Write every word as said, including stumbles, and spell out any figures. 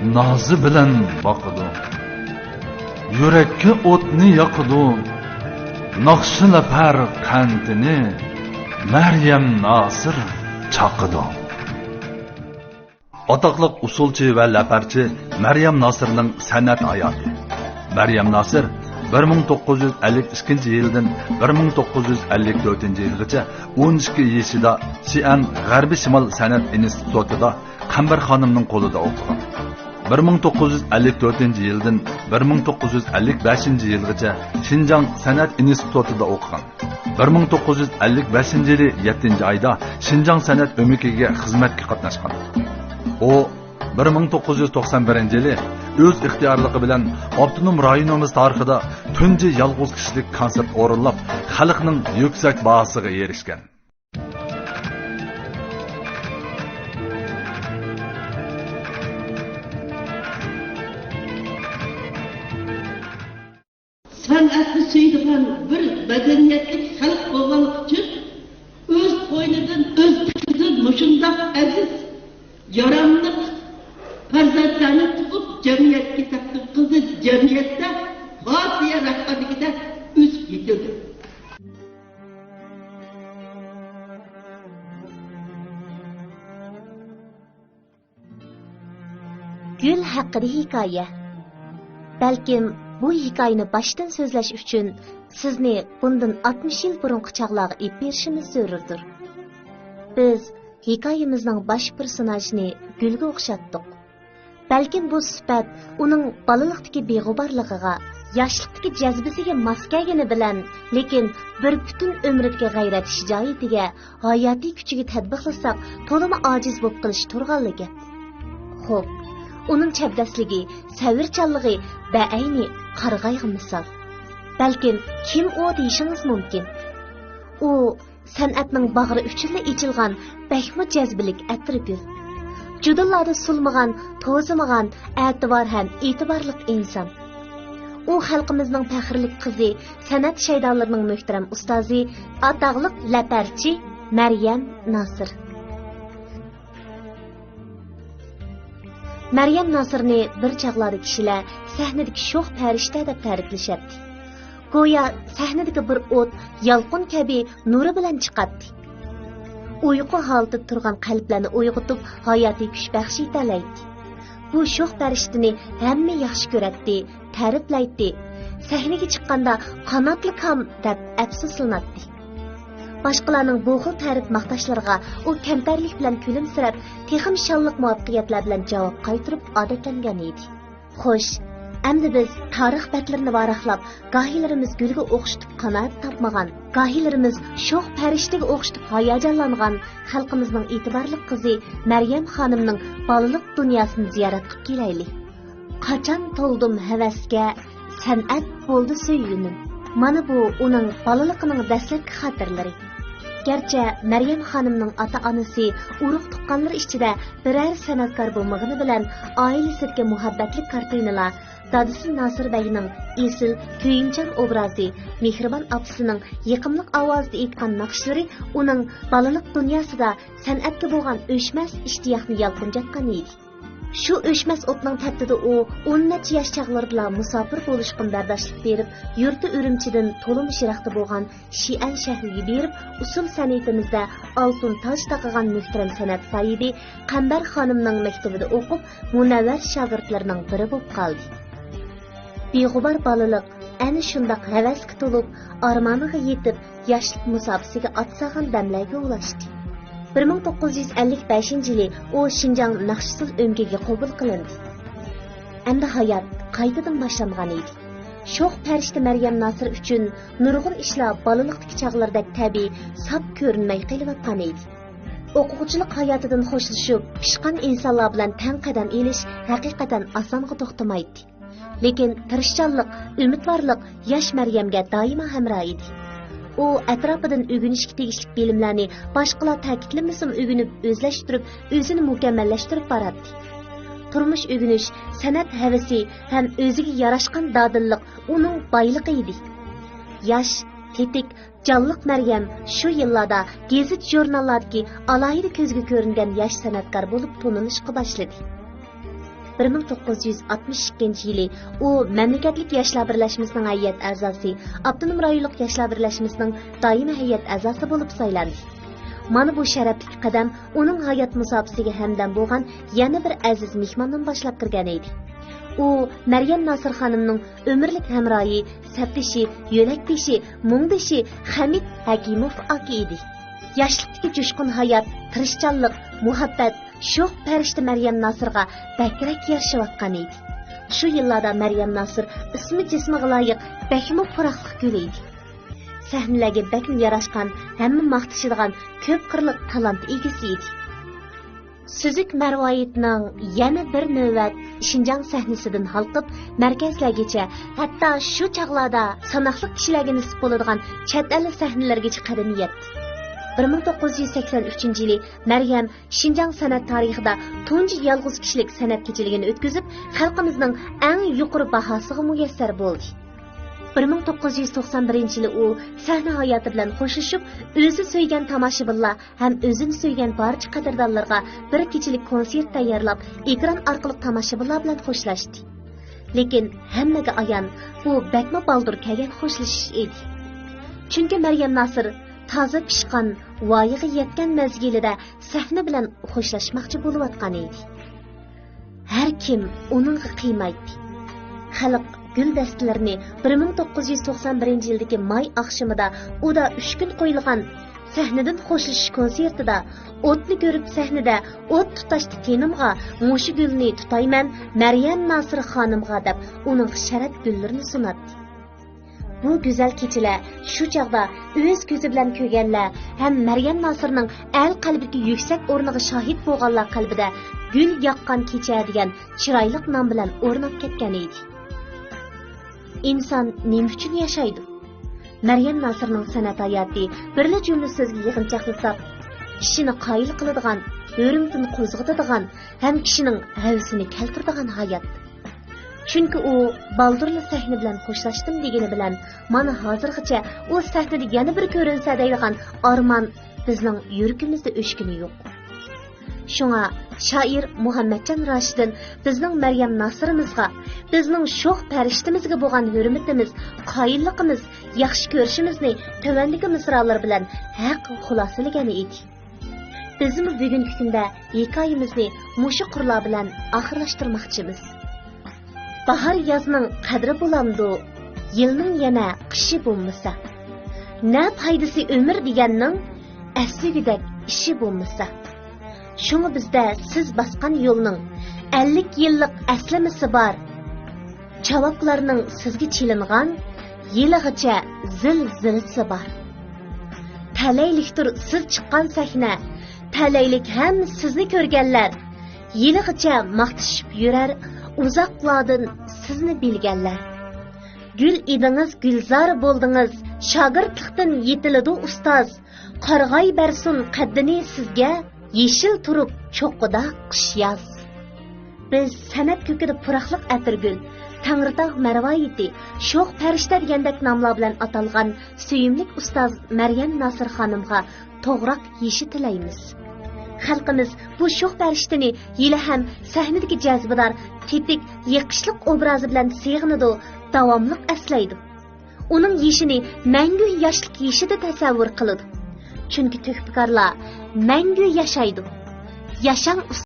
نازى بىلەن باقىدۇ. يۈرەككە ئوتنى ياقىدۇ. ناخشا لەپەر قەنتىنى مەريەم ناسىر چاقىدۇ. ئاتاقلىق ئۇسسۇلچى ۋە لەپەرچى مەريەم ناسىرنىڭ سەنئەت ھاياتى. مەريەم ناسىر بىر مىڭ توققۇز يۈز ئەللىك ئىككىنچى يىلدىن بىر مىڭ توققۇز يۈز ئەللىك تۆتىنچى يىلغىچە ئون ئىككى يېشىدا شىئەن غەربىي شىمال سەنئەت ئىنستىتۇتىدا قەمبەر خانىمنىڭ قولىدا ئوقۇغان. بىر مىڭ توققۇز يۈز ئەللىك تۆتىنچى يىلدىن بىر مىڭ توققۇز يۈز ئەللىك بەشىنچى يىلغىچە شىنجاڭ سەنئەت ئىنستىتۇتىدا ئوقۇغان. بىر مىڭ توققۇز يۈز ئەللىك بەشىنچى يىلى يەتتىنچى ئايدا شىنجاڭ سەنئەت ئۆمىكىگە خىزمەتكە قاتناشقان. ئۇ بىر مىڭ توققۇز يۈز توقسان بىرىنچى يىلى ئۆز ئىختىيارلىقى بىلەن ئاپتونوم رايونىمىز تارىخىدا تۇنجى يالغۇز كىشىلىك كونسېرت ئورۇنلاپ، خەلقنىڭ يۈكسەك باھاسىغا ئېرىشكەن. سەنئەتنى سۆيىدىغان بىر مەدەنىيەتلىك خەلق بولغانلىقى ئۈچۈن، ئۆز قوينىدىن، ئۆز پۇتىدىن مۇشۇنداق ئەزىز، ياراملىق پەرزەنتلەرنى تۇغۇپ، جەمئىيەتكە تەقدىم قىلدى. جەمئىيەتتە پارتىيە رەھبەرلىكىدە ئۆسۈپ يېتىلدى. گۈل ھەققىدە ھېكايە. بەلكىم بۇ ھېكايىنى باشتىن سۆزلەش ئۈچۈن سىزنى بۇندىن ئاتمىش يىل بۇرۇنقى چاغلارغا ئېلىپ بېرىشىمىز زۆرۈردۇر. بىز ھېكايىمىزنىڭ باش پېرسوناژىنى گۈلگە ئوخشاتتۇق. بەلكىم بۇ سۈپەت ئۇنىڭ بالىلىقتىكى بىغۇبارلىقىغا، ياشلىقتىكى جەزبىسىگە ماس كەلگىنى بىلەن، لېكىن بىر پۈتۈن ئۆمرىدىكى غەيرەت شىجائىتىگە، ھاياتىي كۈچىگە تەتبىقلىساق، تولىمۇ ئاجىز بولۇپ قېلىشى تۇرغانلا گەپ. خوپ، ئۇنىڭ چەبدەسلىكى، سەۋرچانلىقى بەئەينى قارىغايغا مىسال. بەلكىم كىم ئۇ دېيىشىڭىز مۇمكىن. ئۇ سەنئەتنىڭ باغرى ئۈچۈنلا ئېچىلغان بەكمۇ جەزبىلىك ئەتىرگۈل. جۇدۇنلاردا سولمىغان، توزىمىغان، ئەتىۋار ھەم ئېتىبارلىق ئىنسان. ئۇ خەلقىمىزنىڭ پەخىرلىك قىزى، سەنئەت شەيدالىرىنىڭ مۆھتەرەم ئۇستازى، ئاتاقلىق لەپەرچى مەريەم ناسىر. مەريەم ناسىرنى بىر چاغلاردا كىشىلەر سەھنىدىكى شوخ پەرىشتە دەپ تەرىپلىشەتتى. گويا سەھنىدىكى بىر ئوت يالقۇن كەبى نۇرى بىلەن چىقاتتى. ئۇيقۇ ھالىتىدە تۇرغان قەلبلەرنى ئويغىتىپ، ھاياتىي كۈچ بەخش ئېتەلەيتتى. بۇ شوخ پەرىشتىنى ھەممە ياخشى كۆرەتتى، تەرىپلەيتتى. سەھنىگە چىققاندا «قاناتلىكام» دەپ ئەپسۇسلىناتتى. باشقىلارنىڭ بۇ خىل تەرىپ ماختاشلىرىغا ئۇ كەمتەرلىك بىلەن كۈلۈمسىرەپ، تېخىمۇ شانلىق مۇۋەپپەقىيەتلەر بىلەن جاۋاب قايتۇرۇپ ئادەتلەنگەن ئىدى. خوش، ئەمدى بىز تارىخ بەتلىرىنى ۋاراقلاپ، گاھىلىرىمىز گۈلگە ئوخشىتىپ قانائەت تاپمىغان، گاھىلىرىمىز شوخ پەرىشتىگە ئوخشىتىپ ھاياجانلانغان خەلقىمىزنىڭ ئېتىبارلىق قىزى مەريەم خانىمنىڭ بالىلىق دۇنياسىنى زىيارەت قىلىپ كېلەيلى. قاچان تولدۇم ھەۋەسكە، سەنئەت بولدى سۆيگۈنۈم. مانا بۇ ئۇنىڭ بالىلىقىنىڭ دەسلەپكى خاتىرىلىرى. گەرچە مەريەم خانىمنىڭ ئاتا-ئانىسى، ئۇرۇق-تۇغقانلىرى ئىچىدە بىرەر سەنئەتكار بولمىغىنى بىلەن، ئائىلىسىدىكى مۇھەببەتلىك كارتىنىلار، دادىسى ناسىر بەگنىڭ ئېسىل كۆيۈمچان ئوبرازى، مېھرىبان ئاپىسىنىڭ يېقىملىق ئاۋازىدا ئېيتقان ناخشىلىرى ئۇنىڭ بالىلىق دۇنياسىدا سەنئەتكە بولغان ئۆچمەس ئىشتىياقنى يالقۇنجاتقان ئىدى. شۇ ئۆچمەس ئوتنىڭ تەپتىدە ئۇ ئون نەچچە ياش چاغلىرىدىلا مۇساپىر بولۇشقىمۇ بەرداشلىق بېرىپ، يۇرتى ئۈرۈمچىدىن تولىمۇ يىراقتا بولغان شىئەن شەھىرىگە بېرىپ، ئۇسسۇل سەنئىتىمىزدە ئالتۇن تاج تاقىغان مۆھتەرەم سەنئەت ساھىبى قەمبەر خانىمنىڭ مەكتىۋىدە ئوقۇپ، مۇنەۋۋەر شاگىرتلىرىنىڭ بىرى بولۇپ قالدى. بىغۇبار بالىلىق ئەنە شۇنداق ھەۋەسكە تولۇپ، ئارمانىغا يېتىپ، ياشلىق مۇساپىسىگە ئات سالغان دەملەرگە ئۇلاشتى. بىر مىڭ توققۇز يۈز ئەللىك بەشىنچى يىلى ئۇ شىنجاڭ ناخشىسىز ئۆمىكىگە قوبۇل قىلىندى. ئەمدى ھايات قايتىدىن باشلانغان ئىدى. شوخ پەرىشتە مەريەم ناسىر ئۈچۈن نۇرغۇن ئىشلار بالىلىقتىكى چاغلىرىدەك تەبىئىي، ساپ كۆرۈنمەي قېلىۋاتقان ئىدى. ئوقۇغۇچىلىق ھاياتىدىن خوشلىشىپ، پىشقان ئىنسانلار بىلەن تەڭ قەدەم ئېلىش ھەقىقەتەن ئاسانغا توختىمايتتى. لېكىن تىرىشچانلىق، ئۈمىدۋارلىق ياش مەريەمگە دائىما ھەمراھ ئىدى. ئۇ ئەتراپىدىن ئۆگىنىشكە تېگىشلىك بىلىملەرنى باشقىلار تەكىتلىمىسىمۇ ئۆگىنىپ، ئۆزلەشتۈرۈپ، ئۆزىنى مۇكەممەللەشتۈرۈپ باراتتى. تۇرمۇش ئۆگىنىش، سەنئەت ھەۋىسى ھەم ئۆزىگە ياراشقان دادىللىق ئۇنىڭ بايلىقى ئىدى. ياش، تېتىك، جانلىق مەريەم شۇ يىللاردا گېزىت-ژۇرناللاردىكى ئالاھىدە كۆزگە كۆرۈنگەن ياش سەنئەتكار بولۇپ تونۇلۇشقا باشلىدى. بىر مىڭ توققۇز يۈز ئاتمىش ئىككىنچى يىلى ئۇ مەملىكەتلىك ياشلار بىرلەشمىسىنىڭ ھەيئەت ئەزاسى، ئاپتونوم رايونلۇق ياشلار بىرلەشمىسىنىڭ دائىمىي ھەيئەت ئەزاسى بولۇپ سايلاندى. مانا بۇ شەرەپلىك قەدەم ئۇنىڭ ھايات مۇساپىسىگە ھەمدەم بولغان يەنە بىر ئەزىز مېھماندىن باشلاپ كىرگەن ئىدى. ئۇ مەريەم ناسىر خانىمنىڭ ئۆمۈرلۈك ھەمراھى، سەپدىشى، يۆلەكدىشى، مۇڭدىشى خەمىت ھەكىموف ئاكا ئىدى. ياشلىقتىكى جۇشقۇن ھايات، تىرىشچانلىق، مۇھەببەت، شوخ پەرىشتە مەريەم ناسىرغا بەكرەك يارىشىۋاتقان ئىدى. شۇ يىللاردا مەريەم ناسىر ئىسمى جىسمىغا لايىق بەكمۇ پۇراقلىق گۈل ئىدى. سەھنىلەرگە بەكمۇ ياراشقان، ھەممە ماختىشىدىغان كۆپ قىرلىق تالانت ئىگىسى ئىدى. سۈزۈك مەرۋايىتنىڭ يەنە بىر نۆۋەت شىنجاڭ سەھنىسىدىن ھالقىپ، مەركەزلەرگىچە، ھەتتا شۇ چاغلاردا ساناقلىق كىشىلەرگە نېسىپ بولىدىغان چەت ئەل سەھنىلىرىگىچە قەدىمى يەتتى. بىر مىڭ توققۇز يۈز سەكسەن ئۈچىنچى يىلى مەريەم شىنجاڭ سەنئەت تارىخىدا تۇنجى يالغۇز كىشىلىك سەنئەت كېچىلىكىنى ئۆتكۈزۈپ، خەلقىمىزنىڭ ئەڭ يۇقىرى باھاسىغا مۇيەسسەر بولدى. بىر مىڭ توققۇز يۈز توقسان بىرىنچى يىلى ئۇ سەھنە ھاياتى بىلەن خوشلىشىپ، ئۆزى سۆيگەن تاماشىبىنلار ھەم ئۆزىنى سۆيگەن بارچە قەدىردانلىرىغا بىر كېچىلىك كونسېرت تەييارلاپ، ئېكران ئارقىلىق تاماشىبىنلار بىلەن خوشلاشتى. لېكىن ھەممىگە ئايان، بۇ بەكمۇ بالدۇر كەلگەن خوشلىشىش ئىدى. چۈنكى مەريەم ناسىر تازا پىشقان، ۋايىغا يەتكەن مەزگىلىدە سەھنە بىلەن خوشلاشماقچى بولۇۋاتقان ئىدى. ھەر كىم ئۇنىڭغا قىيمايتتى. خەلق گۈل دەستىلىرىنى بىر مىڭ توققۇز يۈز توقسان بىرىنچى يىلدىكى ماي ئاخشىمىدا ئۇدا ئۈچ كۈن قويۇلغان سەھنىدىن خوشلىشىش كونسېرتىدا، ئوتنى كۆرۈپ سەھنىدە ئوت تۇتاشتى تېنىمغا، مۇشۇ گۈلنى تۇتايمەن مەريەم ناسىر خانىمغا دەپ ئۇنىڭغا شەرەپ گۈللىرىنى سۇناتتى. بۇ گۈزەل كېچىلەر شۇ چاغدا ئۆز كۆزى بىلەن كۆرگەنلەر ھەم مەريەم ناسىرنىڭ ئەل قەلبىدىكى يۈكسەك ئورنىغا شاھىت بولغانلار قەلبىدە گۈل ياققان كېچە دېگەن چىرايلىق نام بىلەن ئورناپ كەتكەن ئىدى. ئىنسان نېمە ئۈچۈن ياشايدۇ؟ مەريەم ناسىرنىڭ سەنئەت ھاياتى بىرلا جۈملە سۆزگە يىغىنچاقلىساق، كىشىنى قايىل قىلىدىغان، ھۆرمىتىنى قوزغىتىدىغان ھەم كىشىنىڭ ھەۋىسىنى كەلتۈرىدىغان ھايات. چۈنكى ئۇ بالدۇرلا سەھنە بىلەن خوشلاشتىم دېگىنى بىلەن، مانا ھازىرغىچە ئۇ سەھنىدە يەنە بىر كۆرۈنسە دەيدىغان ئارمان بىزنىڭ يۈرىكىمىزدە ئۆچكىنى يوق. شۇڭا شائىر مۇھەممەتجان راشىدىن بىزنىڭ مەريەم ناسىرىمىزغا، بىزنىڭ شوخ پەرىشتىمىزگە بولغان ھۆرمىتىمىز، قايىللىقىمىز، ياخشى كۆرۈشىمىزنى تۆۋەندىكى مىسرالىرى بىلەن ھەق خۇلاسىلىگەن ئىدى. بىزمۇ بۈگۈنكى كۈندە ھېكايىمىزنى مۇشۇ قۇرلار بىلەن ئاخىرلاشتۇرماقچىمىز. باھار يازنىڭ قەدرى بولامدۇ؟ يىلنىڭ يەنە قىشى بولمىسا. نە پايدىسى ئۆمۈر دېگەننىڭ، ئەسلىگۈدەك ئىشى بولمىسا. شۇڭا بىزدە سىز باسقان يولنىڭ ئەللىك يىللىق ئەسلىمىسى بار. چاۋاكلارنىڭ سىزگە چېلىنغان يىلىغىچە زىلزىلىسى بار. تەلەيلىكتۇر سىز چىققان سەھنە، تەلەيلىك ھەم سىزنى كۆرگەنلەر. يىلىغىچە ماختىشىپ يۈرەر ئۇزاقلاردىن سىزنى بىلگەنلەر. گۈل ئىدىڭىز گۈلزار بولدىڭىز، شاگىرتلىقتىن يېتىلىدۇ ئۇستاز. قارىغاي بەرسۇن قەددىنى سىزگە، يېشىل تۇرۇپ چوققىدا قىش ياز. بىز سەنئەت كۆكىدە پۇراقلىق ئەتىرگۈل، تەڭرىتاغ مەرۋايىتى، شوخ پەرىشتە دېگەندەك ناملار بىلەن ئاتالغان سۆيۈملۈك ئۇستاز مەريەم ناسىر خانىمغا توغراق يېشى تىلەيمىز. خەلقىمىز بۇ شوخ پەرىشتىنى ھېلىھەم سەھنىدىكى جەزبىدار، تېتىك، يېقىشلىق ئوبرازى بىلەن سېغىنىدۇ، داۋاملىق ئەسلەيدۇ. ئۇنىڭ يېشىنى مەڭگۈ ياشلىق يېشىدا تەسەۋۋۇر قىلىدۇ. چۈنكى تۆھپىكارلار مەڭگۈ ياشايدۇ. ياشاڭ